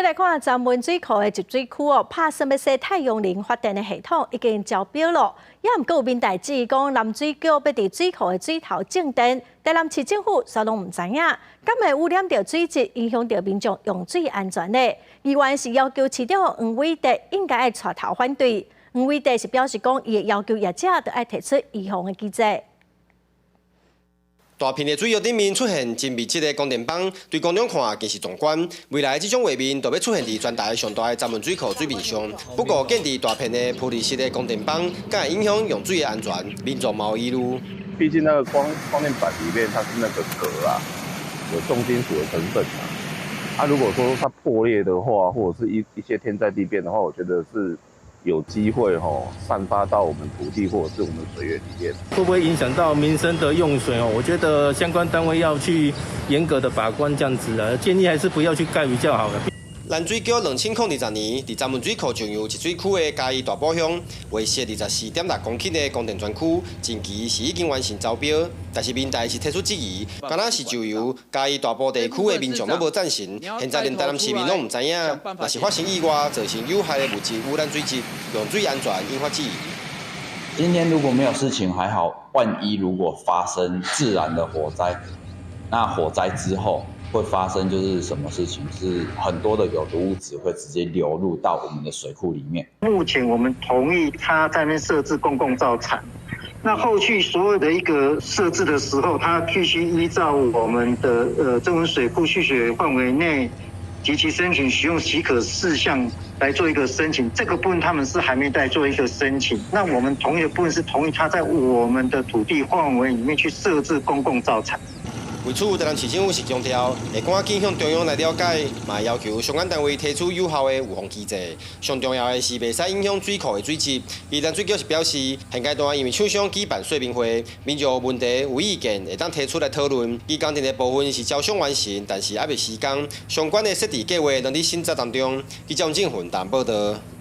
閣來看曾文水庫的集水區哦，拍算欲設太陽能發電的系統已經招標咯。也毋過有民代質疑講，南水局欲佇水庫的水頭種電，台南市政府煞攏毋知影，敢會污染著水質，影響著民眾用水安全呢？議員是要求市長黃偉哲應該愛帶頭反對，黃偉哲是表示講，伊會要求業者著愛提出預防的機制。大片的水域頂面出現真密集的光電板，對公眾看更是壯觀。未來這種畫面就欲出現佇全台上大的曾文水庫水面上。不過，建佇大片的玻璃式的光電板，敢會影響用水的安全，民眾嘛有疑慮。畢竟那個光電板裡面它是那個鉻啊，有重金屬的成分啊。啊，如果說它破裂的話，或者是一些天災地變的話，我覺得是有機會吼散發到我們土地或者是我們水源裡面。會不會影響到民生的用水哦？我覺得相關單位要去嚴格的把關，這樣子啊，建議還是不要去蓋比較好的。南水局2022佇曾文水庫上游集水區的嘉義大埔鄉，劃設24.6公頃的光電專區，近期是已經完成招標，但是民代是提出質疑，敢若是上游嘉義大埔地區的民眾攏無贊成，現在連台南市民攏毋知影，若是發生意外，造成有害的物質污染水質，用水安全引發質疑。今天如果沒有事情還好，萬一如果發生自然的火災，那火災之後會發生就是什麼事情？是很多的有毒物質會直接流入到我們的水庫裡面。目前我們同意他在那邊設置公共灶場，那後續所有的一個設置的時候，他必須依照我們的曾文水庫蓄水範圍內及其申請使用許可事項來做一個申請。這個部分他們是還沒在做一個申請。那我們同意的部分是同意他在我們的土地範圍裡面去設置公共灶場。為此，台南市政府是強調，會趕緊向中央來了解，嘛要求相關單位提出有效的預防機制。上重要的是，袂使影響水庫的水質。而南水局是表示，現階段因為廠商舉辦說明會，民眾有問題有意見會當提出來討論。而工程的部分是招商完成，但是猶未施工，相關的設置計畫攏佇審查當中。記者王正雲台報導。